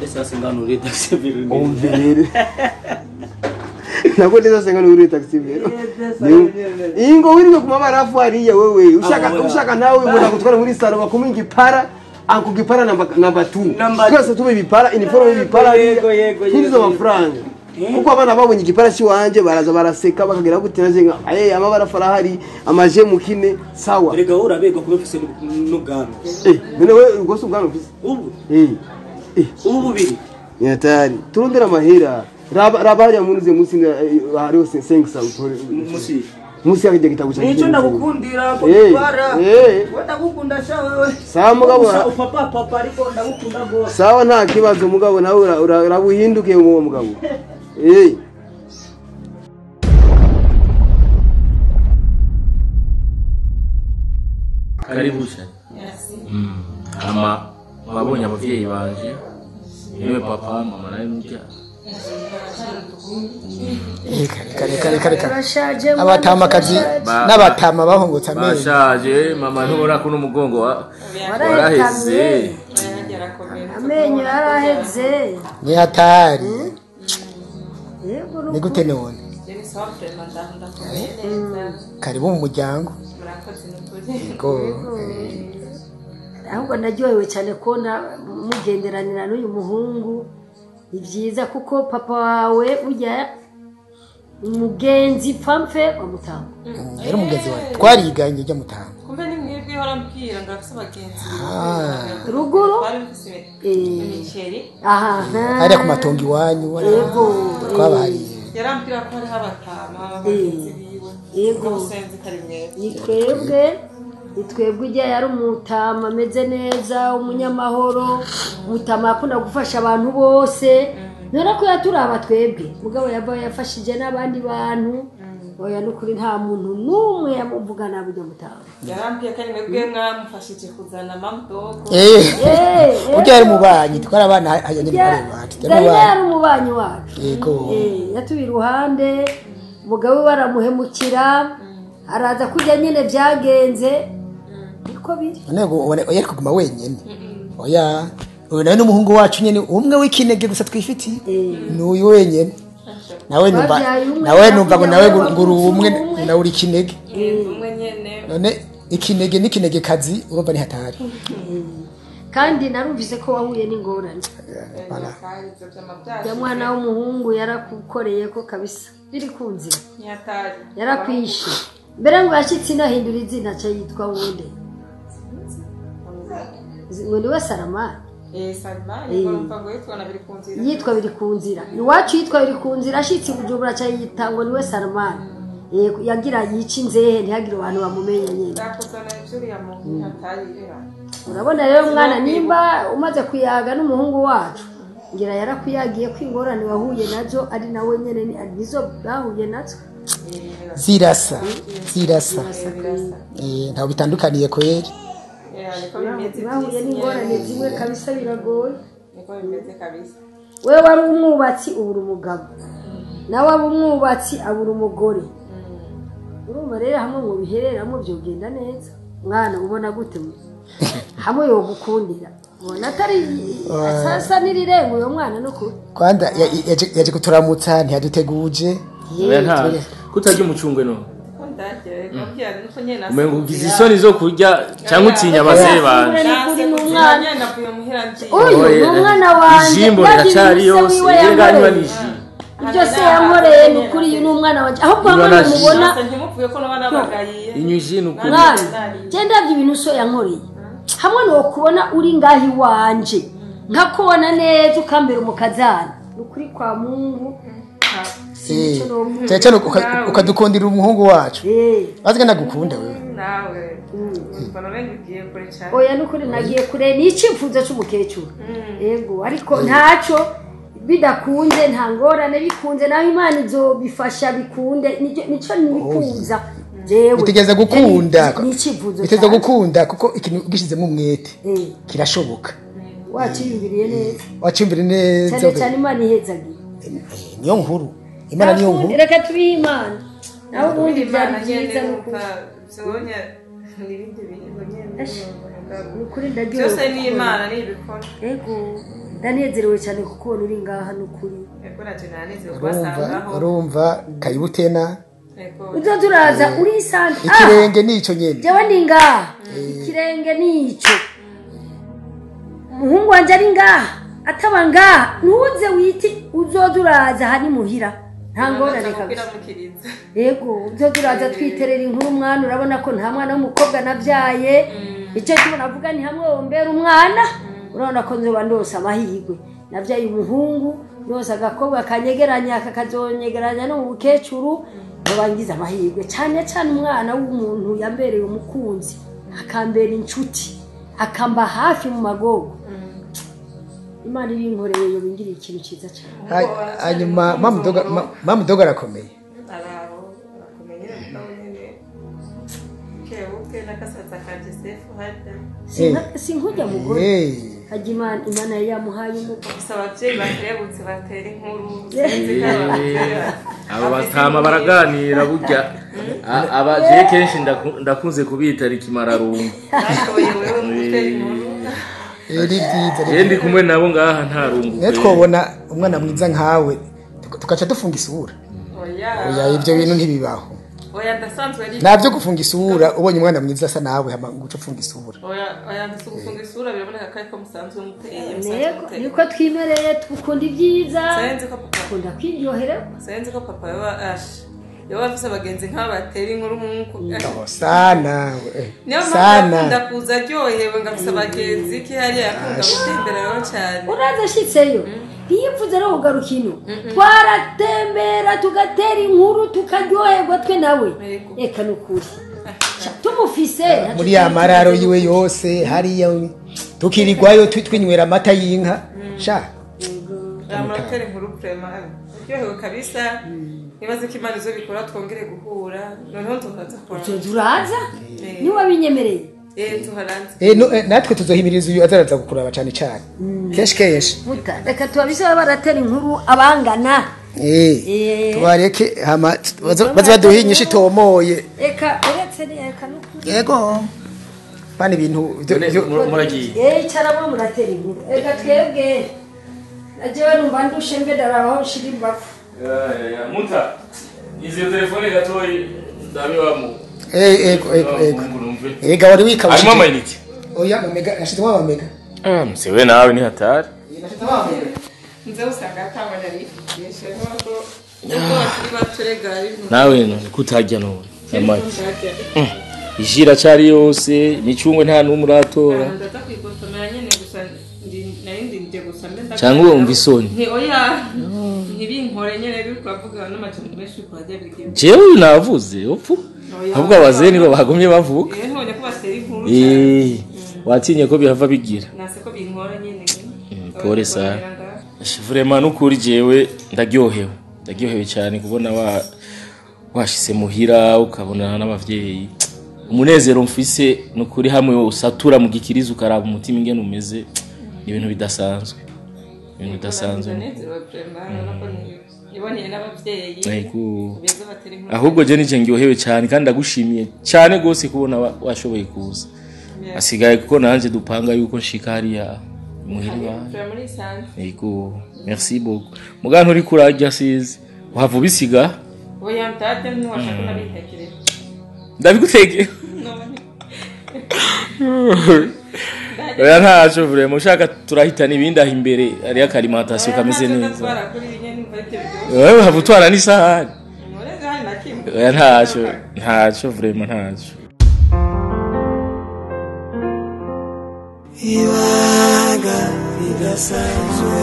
Ndese ngano uri taxi vero. Umvere. Nako ndese ngano uri taxi vero. Ingo wirirwe kuma barafu hariya wewe. Ushaka nawe ngo nakutwara muri salo bakumuha igipara. Ankugipara namba 2. Twese tube ibipara, uniforme y'ibipara. Yego yego. Ntizo amafaranga. Kuko abana babonye igipara cy'iwanje baraza baraseka bakagira gute naje nka eh amabara farahari amaje mukine sawa. Erega wowe urabegwa kuba ufise n'ubwanwa. None we ubwo si ubwanwa ufise? Ubu. Ubu bubiri. Nyatari turondera amahera. Raba hariya munuze munsi hariho 500 utore. Munsi. Munsi yakijya gitabo cyanjye. Nico ndagukundira ko gipara. Wewe ndagukunda sha wewe. Sawa mugabo. Papa papa ariko ndagukunda gose. Sawa nta kibazo mugabo nawe urabuhinduke uwo mugabo. Karibu cyane. Ama wabonye abavyeyi banje. Niwe papa mama nawe mujya. Kare. Abatama kazi n'abatama bahongotsa amenyo. Bashaje mama ntubora ko n'umugongo waraheze. Amenyo yaraheze. Ni hatari. Ni gute none? Karibu mu muryango. Ahubwo naryohewe cyane kubona mugenderanira n'uyu muhungu. Ni byiza kuko papa wawe ujya umugenzi pamfe wa Mutanga. Yari umugenzi wawe twariganye ujya Mutanga. Kumbe ni mwebwe ihora mbwira ngo afise abagenzi. Ruguru? Imiceri. Aha. Hariya ku matongo iwanyu. Yego. Twabahariye. Yarambwira ko hariho abatama abagenzi biwe. Yego. Ni twebwe. Twebwe ujya yari umutama ameze neza umunyamahoro umutama akunda gufasha abantu bose none ko yaturaba twebwe mugabo yaba yafashije n'abandi bantu oya nukuri nta muntu n'umwe yamuvuga nabi ujya mutama yarambwiye ko ari mwebwe mwamufashije kuzana mamdogo ujya yari mubanyi twari abana hajyanye n'abana yari umubanyi wacu yego yatuye iruhande mugabo baramuhemukira araza kujya nyine byagenze niko biri nego oya kuguma wenyene oya uyu nawe n'umuhungu wacu nyene umwe w'ikinege gusa twifitiye n'uyu wenyene nawe numva ngo nawe nguru umwe nawe uri kinege none ikinege n'ikinege kazi urumva ni hatari kandi narumvise ko wahuye n'ingorane ya mwana w'umuhungu yarakukoreye ko kabisa biri kunzira yarakwishe mbere ngo yashitse inahindura izina cyo yitwa wundi ngo niwe Saramani. Saramani ngo yitwa na biri kunzira yitwa biri kunzira iwacu yitwa biri kunzira ashitse Bujumbura cyo yita ngo niwe Saramani yagira yica inzehe ntihagire abantu bamumenye nyine urabona rero mwana nimba umaze kuyaga n'umuhungu wacu ngira yarakuyagiye ko ingorane wahuye nazo ari nawe nyene nizo bahuye nazo zirasa ntaho bitandukaniye kweri bahuye n'ingorane zimwe kabisa biragoye niko bimeze kabisa wewe wari umwubatsi ubura umugabo nawe aba umwubatsi abura umugore urumva rero hamwe ngo bihereramo byogenda neza mwana ubona gute hamwe yogukundira ubona atari sasa nirirenga uyo mwana nuko kwanda yaje kuturamutsa ntiyaduteguje kutarya umucungwe no umengo ugize isoni zo kurya cyangwa utinya abazee banje uyu umwana wanje ijimbo riracari yose irenganywa n'iji ibyo se yankoreye ni ukuri uyu ni umwana wanje ahubwo hamwe mubona inyuji ni ukuri je ndabyo ibintu so yankoreye hamwe no kubona uri ngahi wanje nkakubona neza ukambera umukazana ni ukuri kwa Mungu cyane ukadukundira umuhungu wacu azga nagukunda wewe nawe ugiye kure cyane oya nukuri nagiye kure ni icyifuzo cy'umukecuru yego ariko ntaco bidakunze nta ngorane bikunze naho Imana izobifasha bikunde nico nifuza jewe bitegeza gukunda ni bitegeza gukunda kuko ikintu ugishizemo umwete kirashoboka waciyumviriye neza waciyumviriye neza cyane cyane Imana ihezagiye niyo nkuru Imana niyo nkuru reka tubihe Imana naho ubundi byari byiza nuko n'ibindi bintu nyene nukuri ndaryohewe byose ni Imana nibikora yego. Ndanezerewe cyane kukubona uri ngaha n'ukuri. Ego naje nanezerewe kubasangaho. Urumva kayibutena. Ego. Uzoza uraza urisanze. Ikirenge nico nyene. Jewe ndi ngaha. Ikirenge nico. Umuhungu wanje ari ngaha, ataba ngaha, ntuze witi uzoza uraza hani muhira. Nta ngorane kabisa. Yego, uzoza uraza twiterera inkuru umwana, urabona ko nta mwana w'umukobwa nabyaye. Icyo kintu navuga ni hamwe wombera umwana, urabona ko nzoba ndose amahirwe. Nabyaye umuhungu, ndose agakobwa kanyegeranya kakazonyegeranya no mu bukecuru, nzoba ngize amahirwe. Cyane cyane umwana w'umuntu yambereye umukunzi, akambera inshuti, akamba hafi mu magogo. Imana ibinkoreye yo bingiriye ikintu cyiza cyane. Hanyuma mamudoga arakomeye. Araho arakomeye nyine. Kebuke nakasaza ka Joseph hada. Sinkujya mugore. Hajya Imana yamuhaye umugore. Gusa abavyeyi bakerebutse batera inkuru. Aba batama baraganira burya. Aba je kenshi ndakunze kubita rikimararungu. Nashoboye wewe gutera inkuru. Je ndi kumwe nabo ngaha nta rungu. Ne twobona umwana mwiza nkawe tukaca dufunga isura. Oya. Oya ivyo bintu ntibibaho. Oya ndasanzwe ari. Navyo gufunga isura ubonye umwana mwiza asa nawe hama nguca ufunga isura. Oya oya ndasugufunga isura biraboneka ko ariko musanzwe muteye. Niko twimereye tukunda ibyiza. Senzi ko papa akunda kwiryohera. Senzi ko papa yoba ash. Yoba afise abagenzi nk'aba batera inkuru nkuko. Sana. Niyo mpamvu akunda kuza aryohewe ngo afise abagenzi ki hariya yakunda gutembera rero cyane. Uraza ashitseyo. Ntiyipfuze no kugaruka ino. Twaratembera tugatera inkuru tukaryoherwa twe nawe. Reka nukuri. Tumufise muri ya mararo yiwe yose hariya tukirirwayo twinywera amata y'inka. Sha. Amatera inkuru prema. Aryohewe kabisa. Nibaze ko Imana izobikora twongere guhura. Noneho tukaza kora. Turaza? Ni wabinyemereye. Tuharanze. Natwe tuzohimiriza uyu azaraza gukuraba cyane cyane. Kenshi kenshi. Muta reka tubabise baratera inkuru abangana. Tubareke hama baze baduhe inyishu itomoye. Eka uretse ni eka nukuri. Yego. Bani ibintu muragiye. Caramo muratera inkuru. Eka twebwe. Najewe numva ndushe mbe darabaho nshira imbavu. Muta izi telefone gatoyi ndabiwamo. Ego. Ega wari wikabashije. Arimo amayinite. Oya mamega nashizemo amamega. Msewe nawe ni hatari. Nashizemo amamega. Nze usanga atabona bifishe nko bakiri baturega ari. Nawe kutajya none. Amaki. Ijira cari yose micungwe nta numuratora. Ndaza kwikosomera nyene gusa narindi nje gusa mbe cyangwa wumva isoni. Nti oya ntibinkore nyene biri kuvuga n'amajambo menshi kurajya bigiye. Jewe navuze opfu. Ahubwo abazeni bo bagumye bavuga. Ntone ko batera inkuru cyane. Watinye ko bihava bigira. Nase ko binkora nyene. Pole sana. Vraiment nukuri jewe ndaryohewe. Ndaryohewe cyane kubona washise muhira ukabonana n'abavyeyi. Umunezero mfise nukuri hamwe usatura mu gikiriza ukaraba umutima ingene umeze ni ibintu bidasanzwe. Ibintu bidasanzwe. Iboneye n'abavyeyi. Yego. Ahubwo je nije ngyohewe cyane kandi ndagushimiye cyane gose kubona washoboye kuza. Asigaye kuko nanje dupanga yuko nshika hariya muhira iwawe. Yego. Merci beaucoup. Mugana uri kurajya sizi. Uhava ubisiga? Oya mtate ntiwashaka nabitekereza. Ndabiguteke. Oya ntaco vraiment ushaka turahitana ibindi aho imbere ari akalimentation kameze neza. Wewe hava utwara n'isahani. Oya ntaco vraiment ntaco. Ibanga ridasanzwe.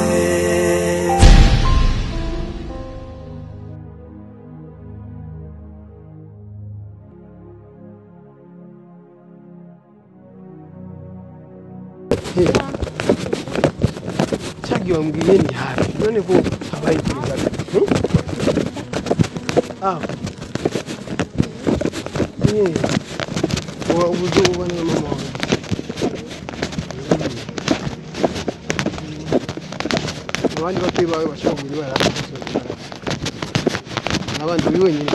Chagi wambwiye ni hafi none ko habaye ikibazo. Ah. Ubu ubona mama wawe. Abandi batuye bawe bashobora kugira barakoze. Abandi uri wenyine.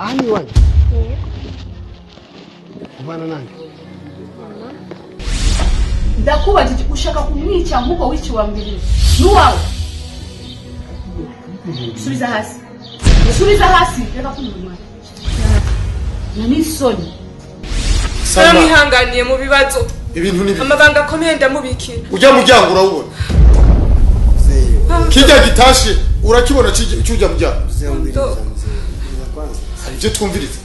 Ani wanyu ubana nande ndakubajije ushaka kumwica nkuko wiciwe mbere nuwawe. Subiza hasi, subiza hasi, reka kumurumana na nisoni. Samwihanganiye mu bibazo ibintu nibi amabanga akomeye ndamubikira. Ujya muryango urawubona kijya gitashe urakibona cyujya muryango hari ibyo twumviriza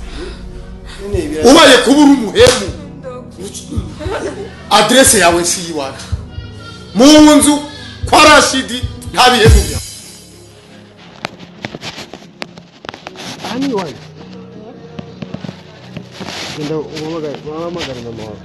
ubaye kubura umuhemu adresse yawe si iwacu mu nzu kwa Rashidi nta bihemu bya ani wanyu genda uhamagare mama wawe.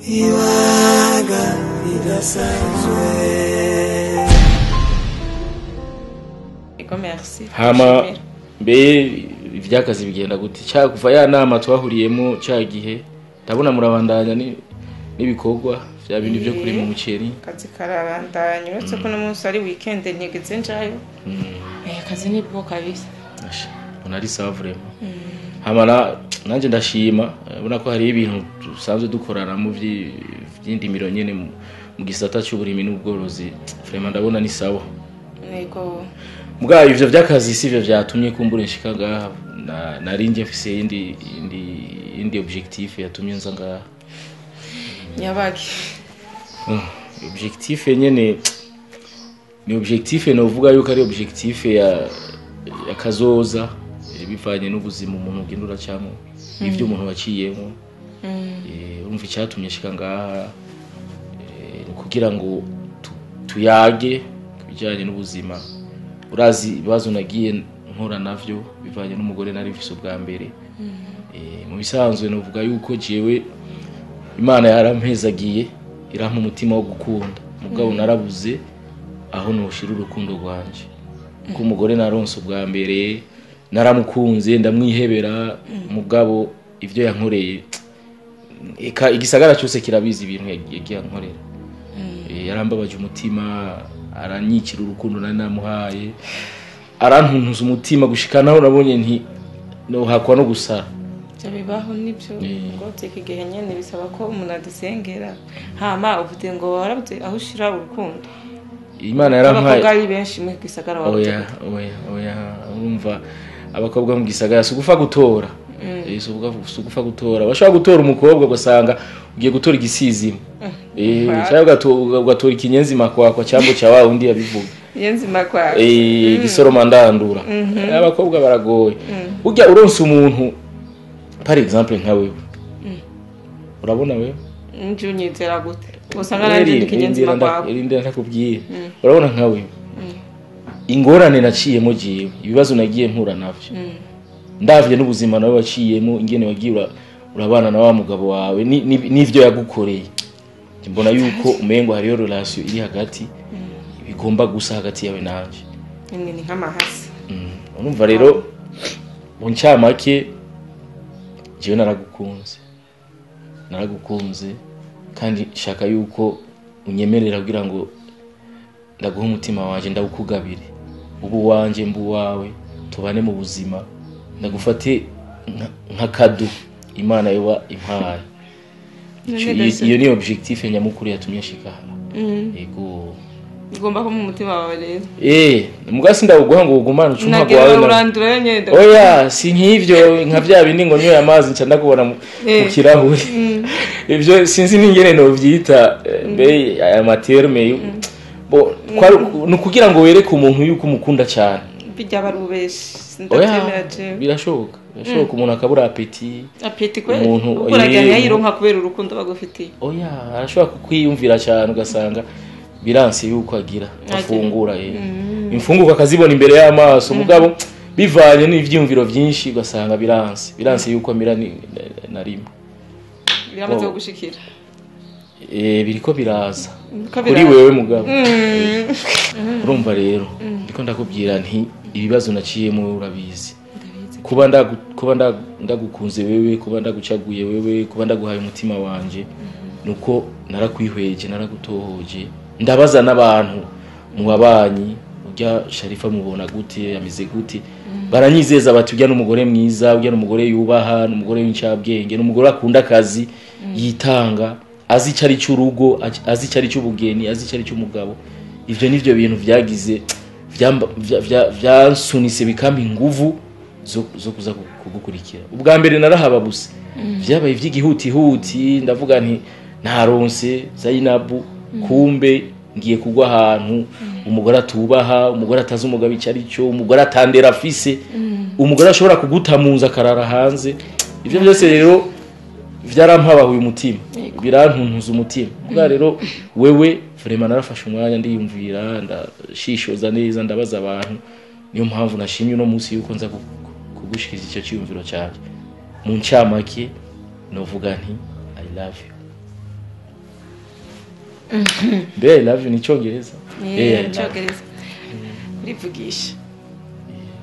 Ibanga ridasanzwe. Ego merci. Hama mbe ivyakazi bigenda gute? Cya kuva ya nama twahuriyemo cya gihe ndabona murabandanya n'ibikorwa vya bindi byo kurima umuceri. Akazi karabandanya uretse ko no munsi ari weekend ntigeze njayo. Akazi nibwo kabisa. Mbona ari sawa vraiment. Hama nanje ndashima ubona ko hari ibintu dusanzwe dukorana mu vy'indimiro nyene mu gisata cy'uburimi n'ubworozi. Vraiment ndabona ni sawa. Yego. Mugabo ivyo vy'akazi sivyo vyatumye kumbura nshika ngaha, nari nje mfise indi objectif yatumye nza ngaha. Nyabaki. Objectif nyene ni objectif novuga yuko ari objectif ya kazoza bivanye n'ubuzima umuntu ugenda uracamo ivyo umuntu waciyemo. Urumva icyatumye nshika ngaha kugira ngo tuyage kubijanye n'ubuzima. Urazi ibibazo nagiye nkora navyo bivanye n'umugore nari mfise ubwa mbere. Mu bisanzwe novuga yuko jewe Imana yarampezagiye irampa umutima wo gukunda, mugabo narabuze aho noshira urukundo rwanje. Kuko umugore naronse ubwa mbere naramukunze ndamwihebera, mugabo ivyo yankoreye eka igisagara cyose kirabizi ibintu yagiye ankorera. Yarambabaje umutima, aranyikira urukundo nari namuhaye, arantuntuza umutima gushika naho nabonye nti no hakwa no gusara. Bibaho nibyo ngo teke igihe nyene bisaba ko umuntu adusengera. Hama uvuze ngo warabuze aho ushira urukundo. Imana yarampaye abakobwa ari benshi mu gisagara wabuze. Oya oya oya, urumva abakobwa mu gisagara si ugufa gutora. Si ugufa gutora. Bashobora gutora umukobwa ugasanga ugiye gutora igisizima. Cyangwa ugatora ikinyenzi makwakwa cyangwa cya wa undi yabivuga. Inyenzi makwakwa. Igisoroma ndandura. Abakobwa baragoye. Burya uronse umuntu par exemple nka wewe. Urabona wewe? Nje unyizera gute? Usanga nanje ndikinyenzi makwakwa. Irinde ntakubwiye. Urabona nka wewe. Ingorane naciyemo jiwe, ibibazo nagiye mpura navyo. Ndavye n'ubuzima nawe waciyemo ingene wagiye urabana na wa mugabo wawe n'ivyo yagukoreye. Mbona yuko umengo hariyo relation iri hagati bigomba gusa hagati yawe nanje. Ni nk'amahasi. Urumva rero mu ncamake jewe naragukunze. Naragukunze kandi shaka yuko unyemerera kugira ngo ndaguha umutima wanje ndawukugabire. Ubu wanje mbu wawe tubane mu buzima, ndagufate nka kado Imana yoba impaye. Iyo ni objectif nyamukuru yatumye nshika aha. Yego. Ugomba ko mu mutima wawe rero. Mugasi ndawuguha ngo ugumane ucuma gwawe. Urandura nyene. Oya, si nk'ivyo nka bya bindi ngo nyoye amazi nca ndakubona mu kirahuri. Ivyo sinzi n'ingene no vyita mbe aya materme. Bo nukugira ngo wereke umuntu yuko umukunda cyane. Bijya barubeshi ndatemera je. Birashoboka. Birashoboka umuntu akabura appétit. Appétit kweli. Ukuraganya yironka kubera urukundo bagufitiye. Oya, arashobora kukwiyumvira cyane ugasanga biranse yuko agira afungura. Imfungurwa akazibona imbere y'amaso, mugabo bivanye n'ivyiyumviro vyinshi ugasanga biranse yuko amira na rimwe. Biramaze gushikira. Biriko biraza kuri wewe mugabo. Urumva rero ndiko ndakubwira nti ibibazo naciyemo urabizi. Kuba ndagukunze wewe, kuba ndagucaguye wewe, kuba ndaguhaye umutima wanje, nuko narakwihweje, naragutohoje, ndabaza n'abantu mu babanyi, urya Sharifa mubona gute, ameze gute, baranyizeza bati urya n'umugore mwiza, urya n'umugore yubaha, n'umugore w'incabwenge, n'umugore akunda akazi, yitanga, azi icyo ari cy'urugo, azi icyo ari cy'ubugeni, azi icyo ari cy'umugabo. Ivyo nivyo bintu vyagize vyansunitse bikampa inguvu zo kuza kugukurikira. Ubwa mbere narahababuse, vyabaye ivy'igihutihuti, ndavuga nti naronse Zainabu, kumbe ngiye kugwa ahantu umugore atubaha, umugore atazi umugabo icyo ari cyo, umugore atandera afise, umugore ashobora kuguta mu nzu akarara hanze. Ivyo byose rero vyarampabahuye umutima, birantuntuza umutima. Ubwa rero wewe vraiment narafashe umwanya ndiyumvira, ndashishoza neza, ndabaza abantu. Niyo mpamvu nashimye uno munsi yuko nza kugushikiriza icyo cyiyumviro cyanjye. Mu ncamake novuga nti I love you. Mbe I love you ni Icyongereza? Icyongereza. Urivugisha.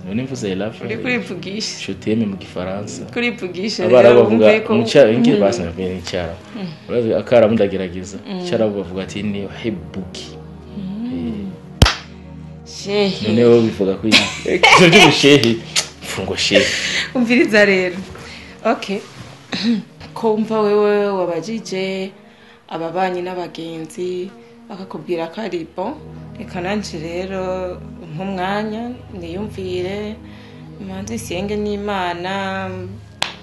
None mvuze I love you. Uri kurivugisha. Je t'aime mu Gifaransa. Kurivugisha. Abara bavuga mu cyaro basa mbere n'icyaro. Urazi akaramu ndagerageza. Icyarabu bavuga ati ni uhibbuki. Shehe. None wowe bivuga ko ivyo by'ubushehe. Mfungo shehe. Umviriza rero. Okay. Ko umva wewe wabajije ababanyi n'abagenzi bakakubwira ko ari bon, reka nanje rero nk'umwanya niyumvire, manze senge n'Imana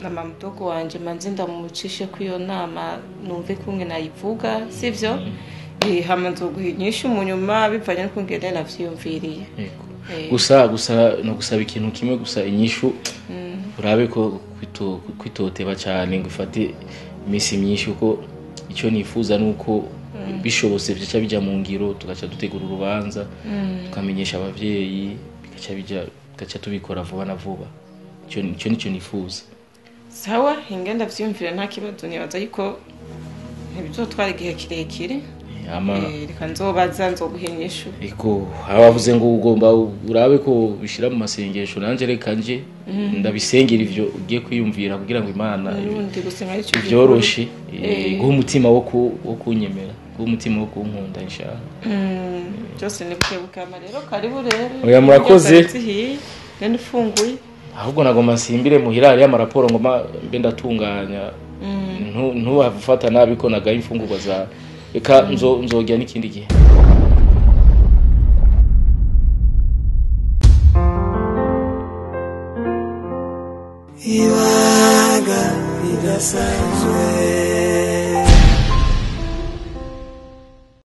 na mamudogo wanje, manze ndamucishe ku iyo nama numve kumwe nayivuga, sivyo? Hama nzoguha inyishu mu nyuma bivanye n'ukungene navyiyumviriye. Gusa no gusaba ikintu kimwe gusa, inyishu urabe ko kwitoteba cyane ngo ifate iminsi myinshi, kuko icyo nifuza nuko bishobose bica bijya mu ngiro, tugaca dutegura urubanza, tukamenyesha abavyeyi, bigaca tubikora vuba na vuba. Icyo nicyo nifuza. Sawa, ingenda vyiyumvira nta kibazo, nibaza yuko ntibizotwara igihe kirekire. Reka nzobaza nzoguha inyishu. Eko abavuze ngo ugomba urabe ko bishira mu masengesho, nanje reka nje ndabisengera ivyo ugiye kwiyumvira kugira ngo Imana byoroshe, guha umutima wo kunyemera, guha umutima wo kunkunda inshallah. Byose ni bukebuke rero, karibu rero. Oya murakoze. Nende ufunguye. Ahubwo nagomba nsimbire muhira hariya amaraporo ngoma mbe ndatunganya. Ntuhave nabi ko nagaye imfungurwa zawe. Reka nzogya n'ikindi gihe. Ibanga ridasanzwe.